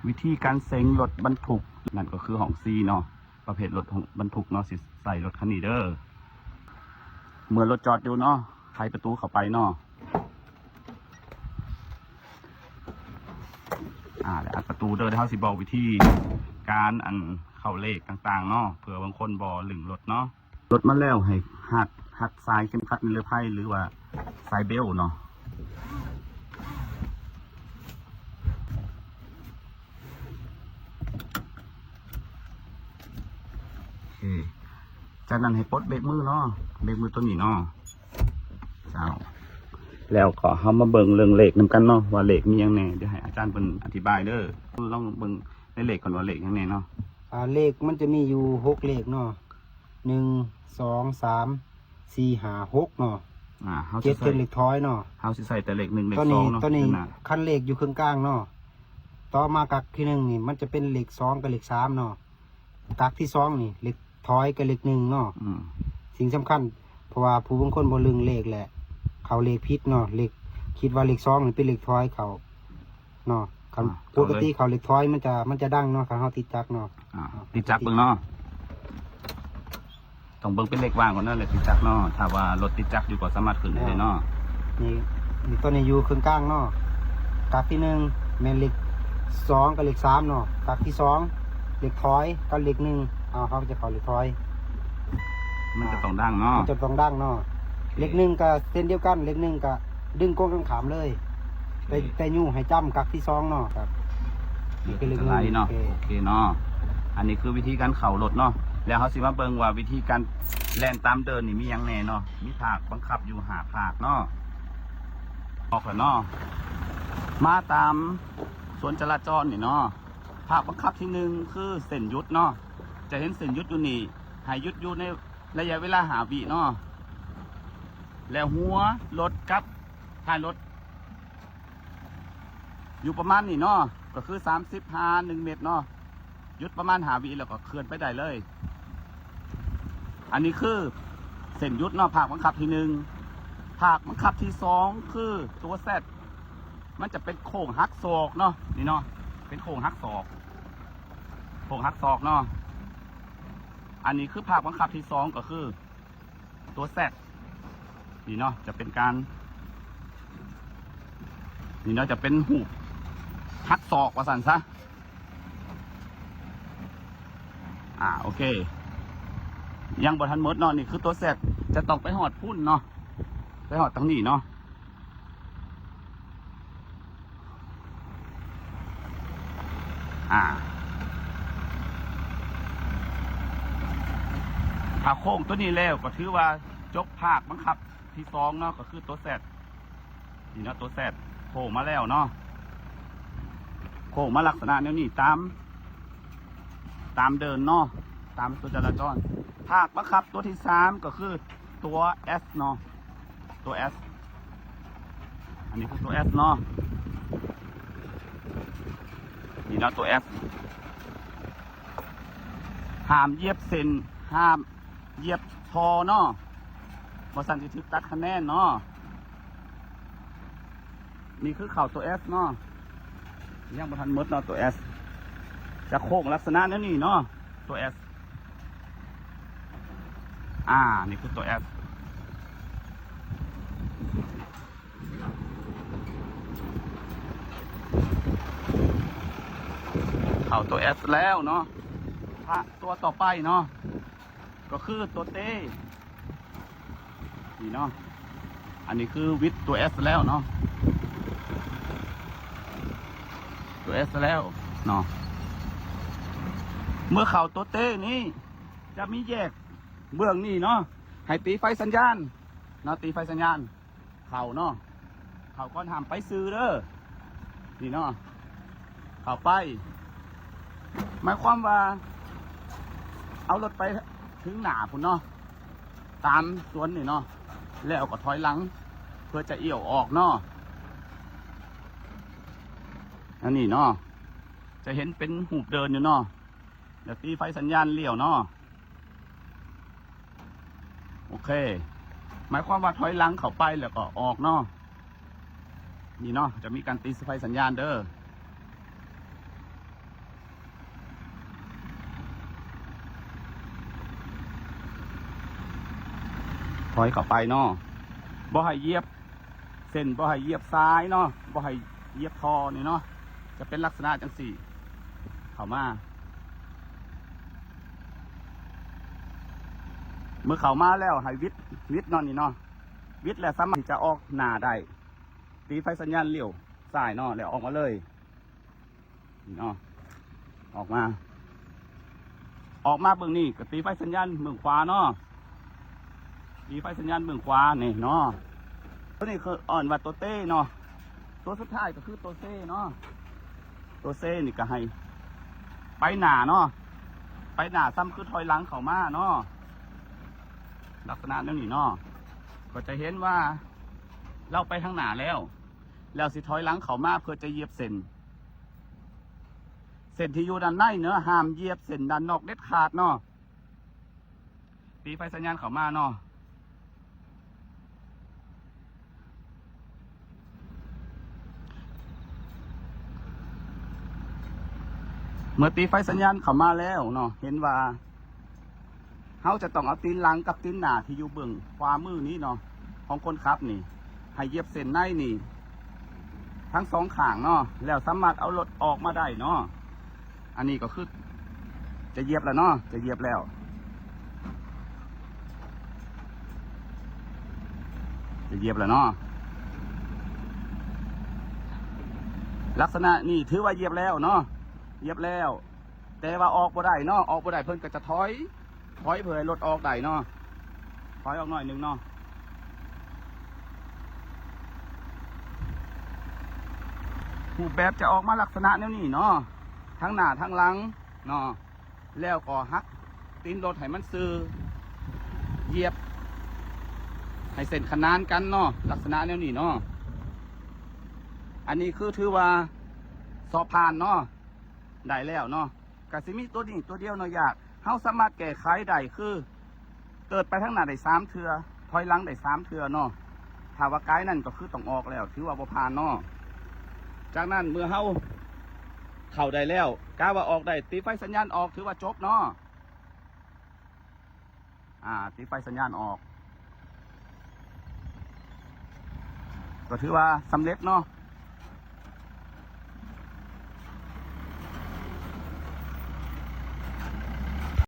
ວິທີການເສັງລົດບັນທຸກ ນັ້ນກໍຄືຫ້ອງສີ່ເນາະ ປະເພດລົດບັນທຸກເນາະ ຊິໃສ່ລົດຄັນນີ້ເດີ. ເມື່ອລົດຈອດຢູ່ເນາະ ໄຂປະຕູເຂົ້າໄປເນາະ ອາ ແລ້ວອັດປະຕູເດີ. ດຽວເຮົາຊິບອກວິທີການ ອັນ ເຂົ້າເລກຕ່າງໆເນາະ ເພື່ອບາງຄົນບໍ່ລຶ້ງລົດເນາະ. ລົດມາແລ້ວໃຫ້ຮັດ ຮັດສາຍເຂັມຂັດນິລະໄພ ຫຼືວ່າສາຍເບວເນາະ. ໂອເຄ ຈາກນັ້ນໃຫ້ປົດເບຣກມືເນາະ ເບຣກມືຕົວນີ້ເນາະ. ເຈົ້າ ແລ້ວກໍເຮົາມາເບິ່ງເລື່ອງເລກນຳກັນເນາະ ວ່າເລກມີຫຍັງແດ່. ດຽວໃຫ້ອາຈານເພິ່ນອະທິບາຍເດີ. ລອງເບິ່ງໃນເລກກ່ອນວ່າເລກຫຍັງແດ່ເນາະ. ອາ ເລກມັນຈະມີຢູ່ຫົກເລກເນາະ ໜຶ່ງ ສອງ ສາມ ສີ່ ຫ້າ ຫົກເນາະ. ອາ ເຮົາເຈັດ ຈະໃສ່ ເປັນເລກຖອຍເນາະ. ເຮົາຊິໃສ່ແຕ່ເລກໜຶ່ງ ເລກສອງເນາະ. ຕົວນີ້ ຕົວນີ້ ເປັນໜ້າ ຄັນເລກຢູ່ເຄິ່ງກາງເນາະ ຕໍ່ມາກັກທີໜຶ່ງນີ້ ມັນຈະເປັນເລກສອງກັບເລກສາມເນາະ. ກັກທີສອງນີ້ ເລກຖອຍກັບເລກໜຶ່ງເນາະ. ອືມ ສິ່ງສຳຄັນ ເພາະວ່າຜູ້ບາງຄົນບໍ່ລຶ້ງເລກ ແລະ ເຂົ້າເລກຜິດເນາະ ເລກ ຄິດວ່າເລກສອງນີ້ເປັນເລກຖອຍເຂົ້າເນາະ. ຄັນ ອາ ປົກກະຕິເຂົ້າເລກຖອຍມັນຈະ ມັນຈະດັງເນາະ ຄັນເຮົາຕິດຈັກເນາະ. ອາ ອາ ຕິດຈັກເບິ່ງເນາະ ຕ້ອງເບິ່ງເປັນເລກວ່າງກ່ອນເນາະ ເລກຕິດຈັກເນາະ. ຖ້າວ່າລົດຕິດຈັກຢູ່ກໍສາມາດຂຶ້ນໄດ້ເລີຍເນາະ. ນີ້ ນີ້ ຕົວນີ້ຢູ່ເຄິ່ງກາງເນາະ. ກັກທີໜຶ່ງແມ່ນເລກສອງກັບເລກສາມເນາະ. ກັກທີສອງເລກຖອຍກັບເລກໜຶ່ງ ເຮົາ ເຮົາຈະເຂົ້າເລກຖອຍ ມັນຈະຕ້ອງດັງເນາະ ມັນຈະຕ້ອງດັງເນາະ. ໂອເຄ ເລກໜຶ່ງກໍເຊັ່ນດຽວກັນ ເລກໜຶ່ງກໍດຶງກົງກັນຂ້າມເລີຍ ແຕ່ ໂອເຄ ແຕ່ຍູ້ໃຫ້ຈ້ຳກັກທີສອງເນາະ. ຄັບ ນີ້ຄືເລກໜຶ່ງເນາະ. ໂອເຄ ໂອເຄເນາະ ອັນນີ້ຄືວິທີການເຂົ້າລົດເນາະ. ແລ້ວເຮົາຊິມາເບິ່ງວ່າວິທີການແລ່ນຕາມເດີ່ນນີ້ມີຫຍັງແດ່ເນາະ. ມີພາກບັງຄັບຢູ່ຫ້າພາກເນາະ. ອອກແລ້ວເນາະ ມາຕາມສວນຈະລາຈອນນີ້ເນາະ. ພາກບັງຄັບທີໜຶ່ງຄືເສັ້ນຢຸດເນາະ. ຈະເຫັນເສັ້ນຢຸດຢູ່ນີ້ ໃຫ້ຢຸດຢູ່ໃນໄລຍະເວລາຫ້າວິເນາະ. ແລ້ວຫົວລົດກັບທ້າຍລົດ ຢູ່ປະມານນີ້ເນາະ ກໍຄືສາມສິບຫາໜຶ່ງເມັດເນາະ. ຢຸດປະມານຫ້າວິ ແລ້ວກໍເຄື່ອນໄປໄດ້ເລີຍ. ອັນນີ້ຄືເສັ້ນຢຸດເນາະ ພາກບັງຄັບທີໜຶ່ງ. ພາກບັງຄັບທີສອງຄືຕົວ Z ມັນຈະເປັນໂຄ້ງຫັກສອກເນາະ ນີ້ເນາະ ເປັນໂຄ້ງຫັກສອກ ໂຄ້ງຫັກສອກເນາະ. ອັນນີ້ຄືພາກບັງຄັບທີສອງ ກໍຄື ຕົວ Z ນີ້ເນາະ ຈະເປັນການ ນີ້ເນາະ ຈະເປັນຮູບຫັກສອກວ່າຊັ້ນຊະ. ອາ ໂອເຄ ຍັງບໍ່ທັນໝົດເນາະ. ນີ້ຄືຕົວ Z ຈະຕ້ອງໄປຮອດພຸ້ນເນາະ ໄປຮອດທາງນີ້ເນາະ. ອາ ຖ້າໂຄ້ງຕົວນີ້ແລ້ວ ກໍຖືວ່າຈົບພາກບັງຄັບທີສອງເນາະ ກໍຄືຕົວ Z ນີ້ເນາະ ຕົວ Z ໂຄ້ງມາແລ້ວເນາະ ໂຄ້ງມາລັກສະນະແນວນີ້ ຕາມ ຕາມເດີ່ນເນາະ ຕາມຕົວຈະລາຈອນ. ພາກບັງຄັບຕົວທີສາມ ກໍຄືຕົວ S ເນາະ ຕົວ S ອັນນີ້ຄືຕົວ S ເນາະ ນີ້ເນາະ ຕົວ S ຫ້າມຢຽບເສັ້ນ ຫ້າມຢຽບທໍ່ເນາະ ບໍ່ຊັ້ນຊິຖືກຕັດຄະແນນເນາະ. ນີ້ຄືເຂົ້າຕົວ S ເນາະ ຍັງບໍ່ທັນໝົດເນາະ ຕົວ S ຈະໂຄ້ງລັກສະນະແນວນີ້ເນາະ ຕົວ S. ອາ ນີ້ຄືຕົວ S ເຂົ້າຕົວ S ແລ້ວເນາະ. ພາກຕົວຕໍ່ໄປເນາະ ກໍຄືຕົວ T ນີ້ເນາະ ອັນນີ້ຄືວິດຕົວ S ແລ້ວເນາະ ຕົວ S ແລ້ວເນາະ. ເມື່ອເຂົ້າຕົວ T ນີ້ ຈະມີແຍກເບື້ອງນີ້ເນາະ ໃຫ້ຕີໄຟສັນຍານເນາະ ຕີໄຟສັນຍານ ເຂົ້າເນາະ ເຂົ້າກ່ອນ ຫ້າມໄປຊື່ເດີ ນີ້ເນາະ ເຂົ້າໄປ ໝາຍຄວາມວ່າເອົາລົດໄປເຖິງໜ້າພຸ້ນເນາະ ຕາມສວນນີ້ເນາະ ແລ້ວກໍຖອຍຫຼັງ ເພື່ອຈະອຽວອອກເນາະ. ອັນນີ້ເນາະ ຈະເຫັນເປັນຮູບເດີ່ນຢູ່ເນາະ ແລ້ວຕີໄຟສັນຍານລ້ຽວເນາະ. ໂອເຄ ໝາຍຄວາມວ່າຖອຍຫຼັງເຂົ້າໄປແລ້ວກໍອອກເນາະ. ນີ້ເນາະ ຈະມີການຕີໄຟສັນຍານເດີ. ຖອຍເຂົ້າໄປເນາະ ບໍ່ໃຫ້ຢຽບເສັ້ນ ບໍ່ໃຫ້ຢຽບຊາຍເນາະ ບໍ່ໃຫ້ຢຽບທໍ່ນີ້ເນາະ ຈະເປັນລັກສະນະຈັ່ງຊີ້ ເຂົ້າມາ ເມື່ອເຂົ້າມາແລ້ວໃຫ້ຫວິດ ຫວິດເນາະນີ້ເນາະ ຫວິດແລ້ວສາມາດທີ່ຈະອອກໜ້າໄດ້ ຕີໄຟສັນຍານລ້ຽວຊ້າຍເນາະ ແລ້ວອອກມາເລີຍ. ນີ້ເນາະ ອອກມາ ອອກມາເບິ່ງນີ້ ກໍຕີໄຟສັນຍານເບື້ອງຂວາເນາະ ຕີໄຟສັນຍານເບື້ອງຂວານີ້ເນາະ ຕົວນີ້ຄືເອີ້ນວ່າຕົວເຕເນາະ ຕົວສຸດທ້າຍກໍຄືຕົວເຊເນາະ ຕົວເຊນີ້ກໍໃຫ້ໄປໜ້າເນາະ ໄປໜ້າຊ້ຳຄືຖອຍຫຼັງເຂົ້າມາເນາະ ລັກສະນະແນວນີ້ເນາະ ກໍຈະເຫັນວ່າລາວໄປທາງໜ້າແລ້ວ ແລ້ວຊິຖອຍຫຼັງເຂົ້າມາເພື່ອຈະຢຽບເສັ້ນ ເສັ້ນທີ່ຢູ່ດ້ານໃນເນາະ ຫ້າມຢຽບເສັ້ນດ້ານນອກເດັດຂາດເນາະ ຕີໄຟສັນຍານເຂົ້າມາເນາະ ເມື່ອຕີໄຟສັນຍານເຂົ້າມາແລ້ວເນາະ ເຫັນວ່າ ເຮົາຈະຕ້ອງເອົາຕີນຫຼັງກັບຕີນໜ້າທີ່ຢູ່ເບື້ອງຂວາມືນີ້ເນາະ ຂອງຄົນຂັບນີ້ ໃຫ້ຢຽບເສັ້ນໃນນີ້ ທັງສອງຂ້າງເນາະ ແລ້ວສາມາດເອົາລົດອອກມາໄດ້ເນາະ ອັນນີ້ກໍຄືຈະຢຽບແລ້ວເນາະ ຈະຢຽບແລ້ວ ຈະຢຽບແລ້ວເນາະ ລັກສະນະນີ້ຖືວ່າຢຽບແລ້ວເນາະ ຢຽບແລ້ວ ແຕ່ວ່າອອກບໍ່ໄດ້ເນາະ ອອກບໍ່ໄດ້ ເພິ່ນກໍຈະຖອຍ ຖອຍເພື່ອໃຫ້ລົດອອກໄດ້ເນາະ ຖອຍອອກໜ້ອຍໜຶ່ງເນາະ ຮູບແບບຈະອອກມາລັກສະນະແນວນີ້ເນາະ ທັງໜ້າທັງຫຼັງເນາະ ແລ້ວກໍຫັກຕີນລົດໃຫ້ມັນຊື່ ຢຽບໃຫ້ເສັ້ນຂະໜານກັນເນາະ ລັກສະນະແນວນີ້ເນາະ ອັນນີ້ຄືຖືວ່າສອບຜ່ານເນາະ ໄດ້ແລ້ວເນາະ ກະຊິມີຕົວນີ້ຕົວດຽວເນາະ ຍາກ ເຮົາສາມາດແກ້ໄຂໄດ້ຄື ເກີດໄປທາງໜ້າໄດ້ສາມເທື່ອ ຖອຍຫຼັງໄດ້ສາມເທື່ອເນາະ ຖ້າວ່າກາຍນັ້ນກໍຄືຕ້ອງອອກແລ້ວ ຖືວ່າບໍ່ຜ່ານເນາະ ຈາກນັ້ນເມື່ອເຮົາເຂົ້າໄດ້ແລ້ວ ກະວ່າອອກໄດ້ ຕີໄຟສັນຍານອອກ ຖືວ່າຈົບເນາະ ອາ ຕີໄຟສັນຍານອອກ ກໍຖືວ່າສຳເລັດເນາະ